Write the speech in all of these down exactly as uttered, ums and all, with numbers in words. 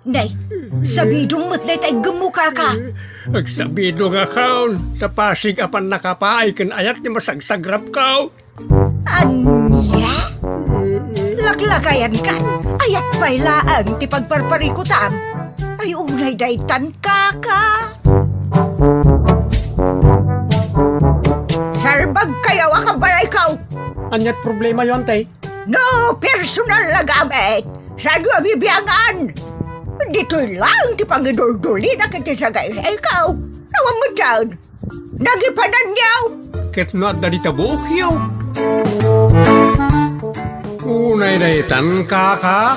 Nay, sabidong met dayta iggemmo, kaka. Agsabidongakon, ta pasig a pannakapaay ken ayat ti masagsagrapko. Ania? Laklakayankan, ayat pay laeng ti pagparparikutam. Ay, unay daytan, kaka. Salbagkayo a kabalayko. Ania't problemayo, ante? No personal a gamit, saanyo a bibiangan? Ditoy laeng ti pangiduldulina ken ti sagaysayko. Awan met daytan. Nagipananyo! Ket no adda dita buokyo. Unay daytan, kaka.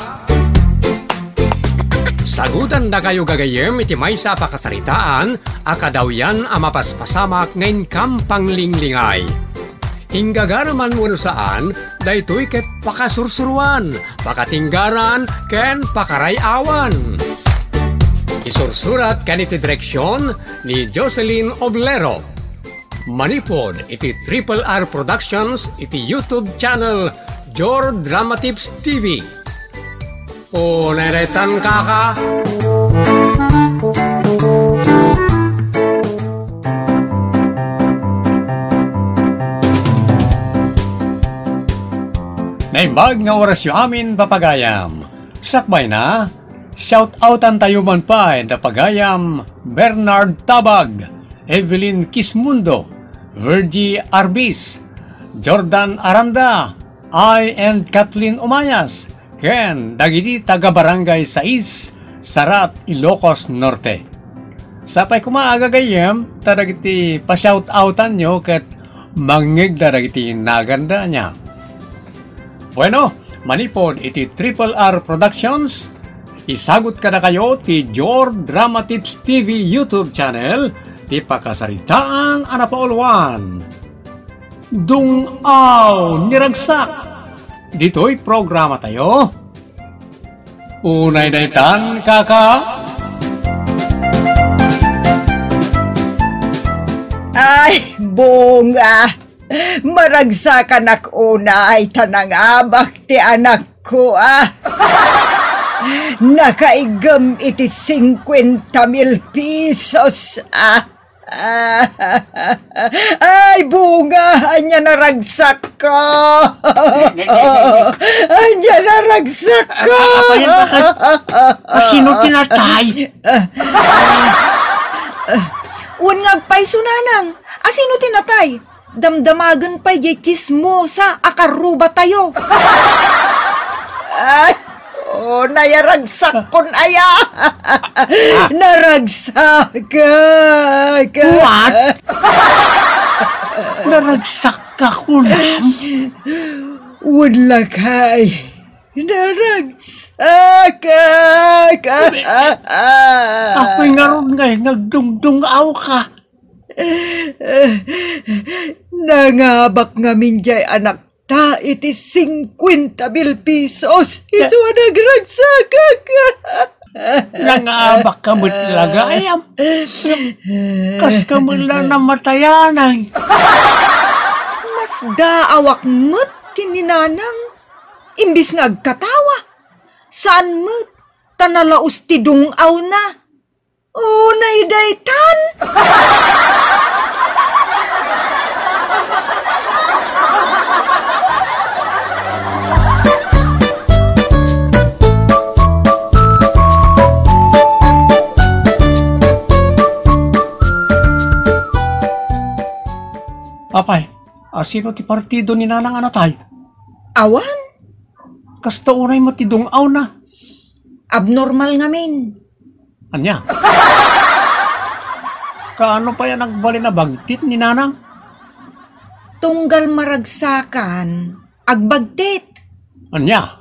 Sagutandakayo gagayyem iti maysa a pakasaritaan a kadawyan a mapaspasamak nga inkam panglinglingay. Inggagaraman wenno saan, daytoy ket pakasursuroan, pakatinggaran, ken pakaray-awan. Isursurat ken iti direksion ni Jocelyn Oblero. Manipud iti Triple R Productions iti YouTube channel Jor Dramatips T V. O, nairetan, kaka. Naimbag nga orasyo amin, papagayam. Sakbayna, shout-outan tayo man pay da pagayam Bernard Tabag, Evelyn Quismundo, Virgie Arbis, Jordan Aranda, I and Kathleen Umayas, ken dagiti taga-Barangay Sais, Sarat, Ilocos Norte. Sapay koma a gagayyem, ta dagiti pa-shout-outanyo ket mangngegda dagiti naganda ania. Bueno, manipud iti Triple R Productions, isagut kadakayo ti Jor Drama Tips T V YouTube channel, ti pakasaritaan a napauluan. Dung-aw ni Ragsak. Ditoy programa tayo. Unay daytan, kaka. Ay, bunga. Maragsakanak unay ta nangabak ti anakko, ah. Nakaiggem iti cincuenta mil pesos, ah. Ay, bunga, ania naragsakko. Ania naragsakko. A-, a-, apayan ka, ka-, a, sino ti natay? Wen nga agpayso, nanang. A, sino ti natay? Damdamagen pay diay tsismosa a karrubatayo. Ay, o, nayaragsakkon aya. Naragsakak. What? Naragsakka kunam? Wen lakay, naragsakak. Apay ngarud ngay nagdungdungaw ka? Nangabak ngamin diay anakta iti cincuenta mil pesos. Isu a nagragsakak. Nangabak ka met la gayam. Kas ka met la namatayan ay. Masdaawak met ken ni nanang. Imbes nga agkatawa, saan met ta nalaus ti dung-awna. Unay daytan? Apay, a, sino ti partido ni Nanang a natay? Awan. Kasta unay met ti dung-awna. Abnormal ngamin. Ania? Kaano pay a nagbalin a bagtit ni Nanang? Tunggal maragsakan, agbagtit. Ania?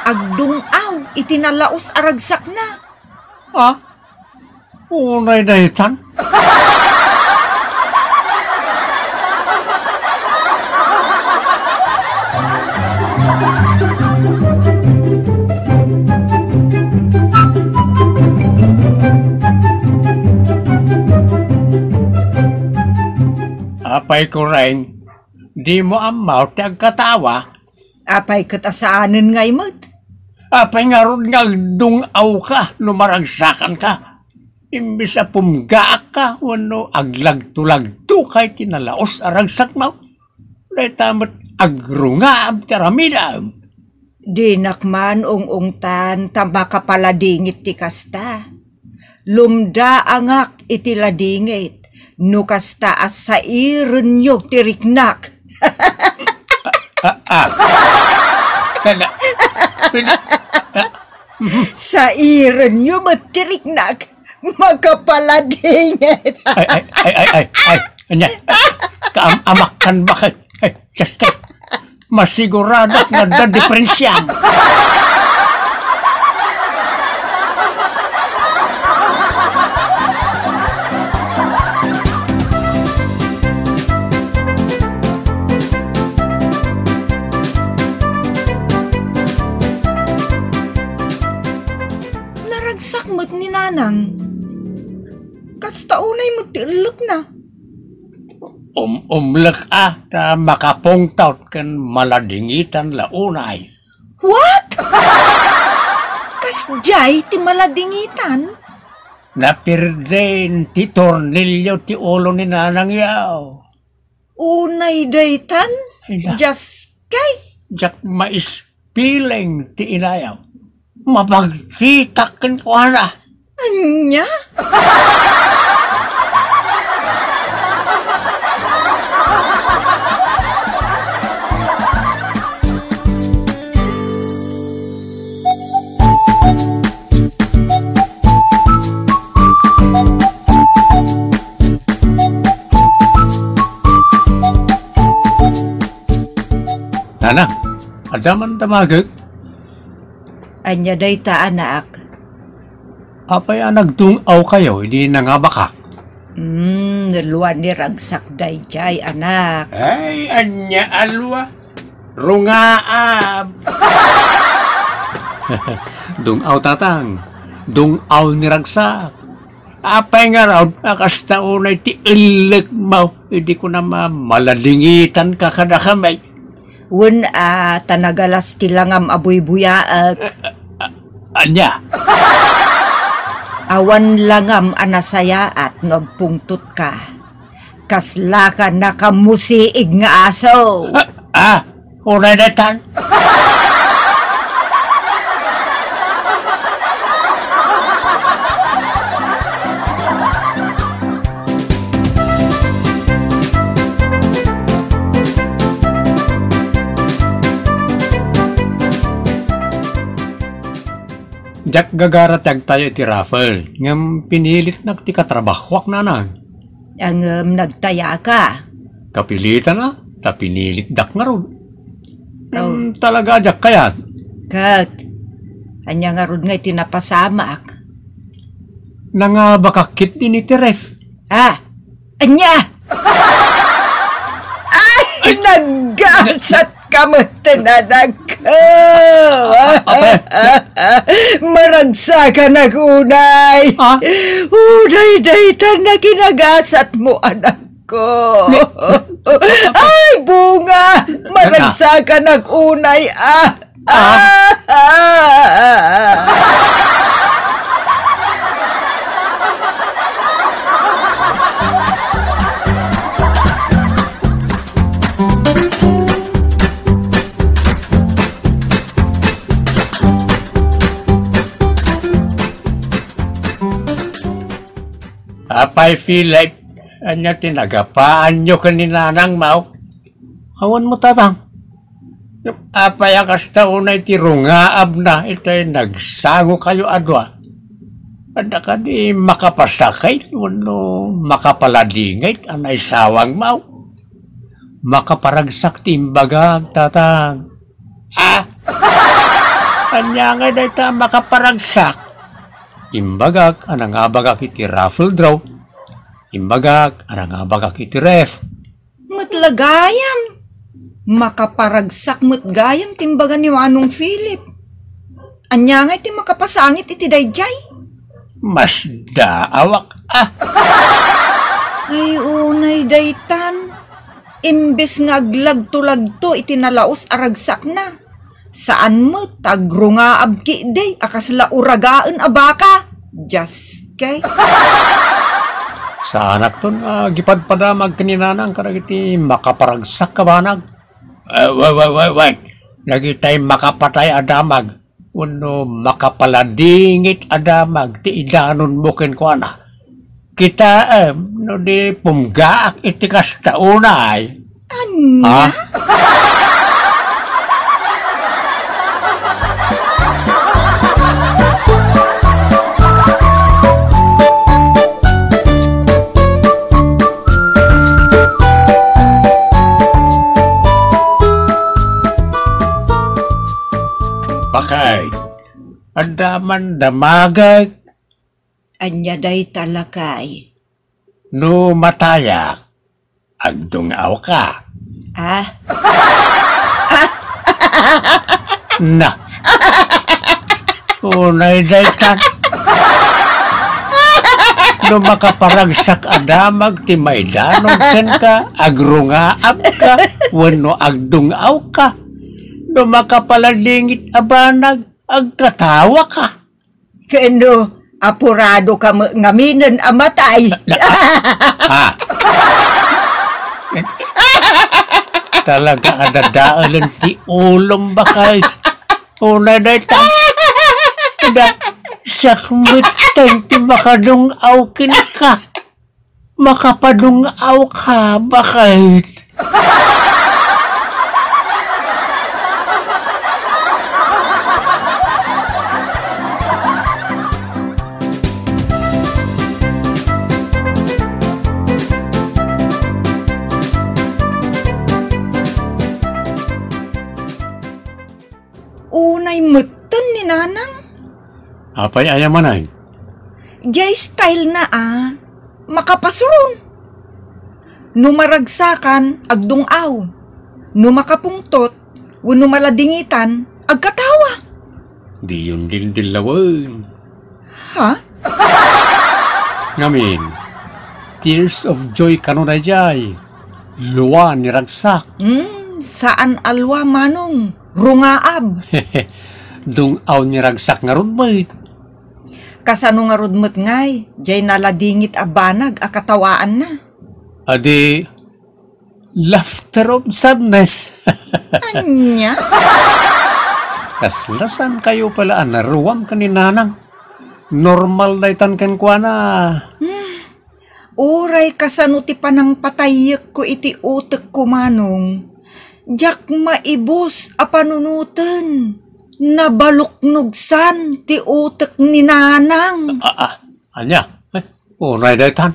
Agdung-aw iti nalaus a ragsakna. Ha? Unay daytan? Apay, Kuren, dimo ammo ti agkatawa? Apay ket a saanen ngay met? Apay ngarud nga agdung-awka no maragsakanka? Imbes a pumgaakka wenno aglagtulagtoka iti nalaus a ragsakmo, dayta met agrungaab ti aramidem. Dinak man ung-ungtan ta makapaladingit ti kasta. Lumdaangak iti ladingit no kasta a sairenyo ti riknak. Ah, ah. Nana-, nana-, ah. Sairenyo met ti riknak, makapaladingit. Ay, ay, ay, ay, ay, ay. Ania? Kaam-amakkan bakit? Ay, just, masiguradok nga adda diferensiam. Naragsak met ni Nanang. Kasta unay met ti ellekna. Um-, umlek a ta makapungtot ken maladingitan la unay. What? Kasdiay ti maladingitan? Napirdin ti tornilyo ti ulo ni Nanang yaw. Unay daytan? Ay, na. Just kay? Diak maispiling ti inayaw. Mabagsitak kenkuana. Ania? Nanang, adda man damagek? Ania dayta, anak? Apay a nagdung-awkayo idi nangabakak? Hmm, nalua ni ragsak daydiay, anak. Ay, ania a lua? Rungaab. Dung-aw, tatang. Dung-aw ni ragsak. Apay ngarud a kasta unay ti ellekmo idi kunam a maladingitanka kadakami? Wen a, ta nagalas ti langam a buybuyaek. A-, a-, ania? Awan langam a nasayaat no agpungtotka. Kaslaka nakamusiig nga aso. Ah, ah, unay daytan. Diak gagara ti agtayo iti raffle, ngem pinilitnak ti katrabahoak, nanang. Ngem nagtayaka. Kapilitan a, ta pinilitdak ngarud. Ngem talaga a diak kayat. Ket, ania ngarud nga iti napasamak? Nangabakak ketdi iti ref. Ah, ania? Ay, naggasat ka met, anak. Apa? Maragsakanak unay. Ah? Unay daytan a kinagasatmo, anakko. Ay, bunga! Maragsakanak unay, ah! Ah! Apay, Philip, ania ti nagapaanyo ken ni nanangmo? Awan mo, tatang. Apay a kasta unay ti rungaabna itay nagsangokayo a dua? Adda kadi makapasakit wenno makapaladingit a naisawangmo? Makaparagsak ti imbagak, tatang. Ah? Ania ngay dayta a makaparagsak? Imbagak a nangabakak iti raffle draw. Imbagak a nangabakak iti ref. Met la gayam. Makaparagsak met gayam ti imbaga ni Manong Philip. Ania ngay ti makapasangit iti daydiay? Masdaawak, ah. Ay, unay daytan. Imbes nga aglagto-lagto iti nalaus a ragsakna, Saan met ta agrungaab ketdi a kasla uragaen a baka. Dios kay. Saanakton a gipadpadamag ken ni Nanang kadagiti makaparagsak a banag. Eh, wait, wait, wait, wait. Dagitay makapatay a damag wenno makapaladingit a damag ti idanonmo kenkuana. Kitaem no di pumgaak iti kasta unay. Ania? Ha? Bakit? Adda man damagek. Ania dayta, lakay? No matayak, agdung-awka. Ah? Na. Unay daytan. No makaparagsak a damag ti maidanon kenka, agrungaabka, wenno agdung-awka. No makapaladingit a banag, agkatawaka. Ken no apuradoka met ngaminen a matay. Ah. Talaga a dadaelen ti ulom, bakay. Unay dayta. Da, siak metten ti makadung-aw kenka. Makapadung-awka, bakit? Unay metten ni Nanang. Apay aya manen? Diay style na a makapasuron. No maragsakan, agdung-aw. No makapungtot, wenno maladingitan, agkatawa. Diyon dindillawen. Ha? Ngamin, tears of joy kano daydiay. Lua ni ragsak. Hmm, saan a lua, Manong. Rungaab. Dung-aw ni ragsak ngarud met. Kasano ngarud met ngay, jay naladingit a banag a katawaanna? Adi, laughter of sadness. Ania? Kasla saan kayo pala a naruam ken ni Nanang? Normal daytan kenkuana. Hmm. Uray kasano ti panangpatayyekko iti utekko, Manong, diak maibus a panunoten. Nabaluknogsan ti utek ni Nanang. Ah, ah, ania? Eh, unay daytan.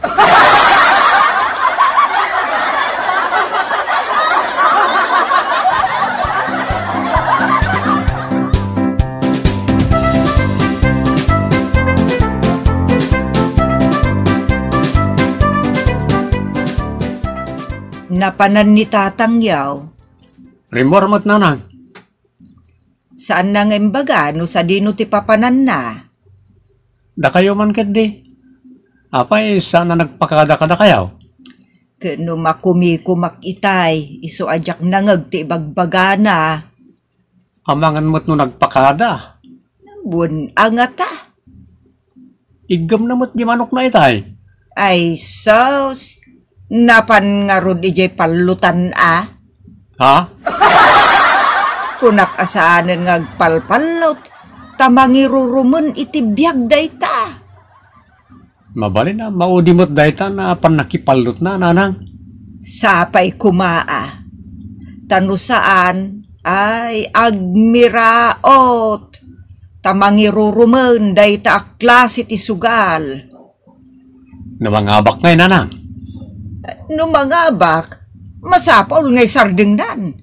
Napanan ni Tatang yaw. Rimmuar met, Nanang. Saanna nga imbaga no sadino ti papananna. Dakayo man ketdi. Apay, saan a nagpakada kadakayo? Ket no makumikumak itay, isu a diak nangeg ti ibagbagana. Amangan met no nagpakada. Wen a ngata. Iggemna met di manokna itay. Ay, sus! Napan ngarud idiay pallutan a? Ha? Kunak a saanen nga agpalpallut, ta mangirurumen iti biag dayta. Mabalin a maudi met dayta a pannakipallutna, Nanang. Sapay koma a. Ta no saan, ay, agmiraot. Ta mangirurumen dayta a klase ti sugal. No mangabak ngay, Nanang? No mangabak, masapul nga isardengnan.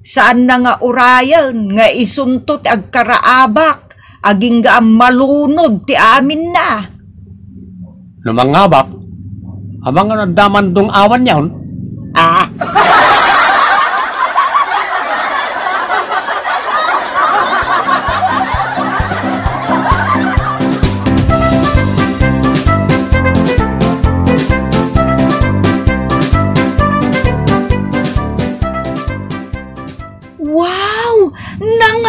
Saanna nga urayen nga isunto ti agkaraabak, agingga a malunod ti aminna. No mangabak, amangan adda mandung-awan yaon? Ah. Wow! Nang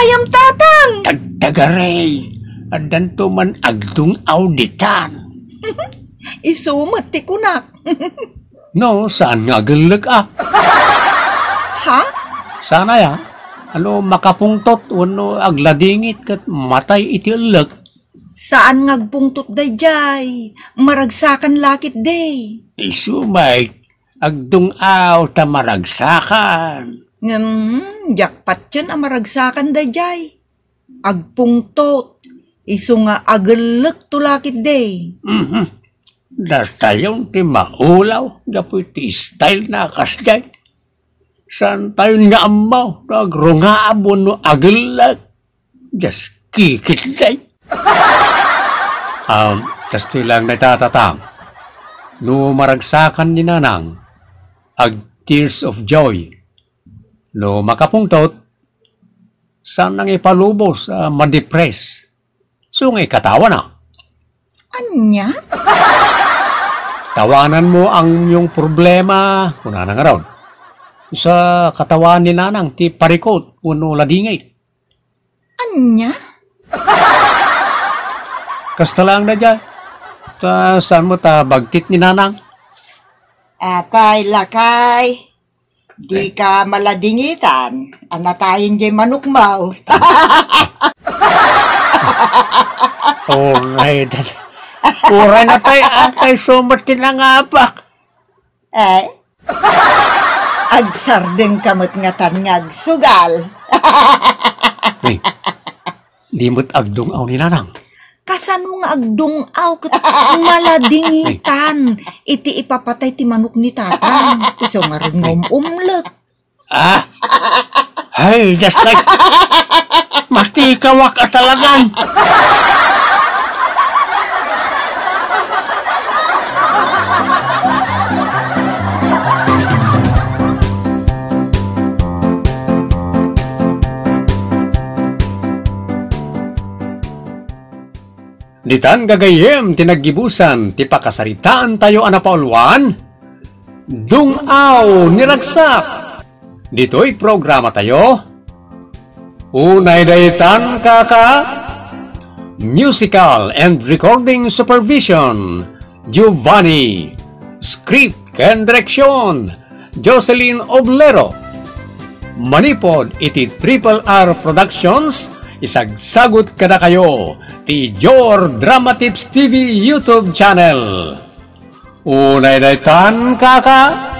Ayam, Tatang! Tagtagari, addanto man agdung-aw ditan. Isu met ti kunak. No, saan nga agellek a? Ha? Saan aya? Ano, makapungtot wenno agladingit ket matay iti ellek? Saan nga agpungtot daydiay? Maragsakan la ketdi. Isu met, agdung-aw ta maragsakan. Ngem, diak patien a maragsakan daydiay. Agpungtot, isu nga agellekto la ketdi. Mhm. Datayon ti maulaw gapu iti style na kasdiay. Saantayon nga ammo no agrungaab wenno agellek. Dios, kikitdi. Um, kastoy lang dayta, Tatang. No maragsakan ni Nanang, ag tears of joy. No makapungtot, saan nang ipalubos a madepress. Isu nga ikatawana. Ania? Tawanan mo ang iyong problema, kunana ngarud. Sa katawan ni Nanang ti parikot wenno ladingit. Ania? Kasta laeng daydiay. Ta saan mo ta bagtit ni Nanang? Apay, lakay. Dika maladingitan. Anatayen jay manukmo. Uray, dad-, uray na tay, atay sumat ti nangabak. Eh? Agsardengka met ngatan nga agsugal. Ay, di met agdung-aw ni Nanang. Kasano nga agdung-aw ket maladingitan iti ipapatay ti manok ni Tatang? Isu ngarud nga um-umlek. Ah! Ay, just like, mastikawak a talagan. Ditan gagayyem ti naggibusan ti pakasaritaantayo a napauluan, Dung-aw ni Ragsak. Ditoy programatayo, Unay daytan, kaka. Musical and recording supervision, Giovanni. Script ken direksyon, Jocelyn Oblero. Manipod iti Triple R Productions, isagsagut kadakayo ti Jor Dramatips T V YouTube channel. Unay daytan, kaka.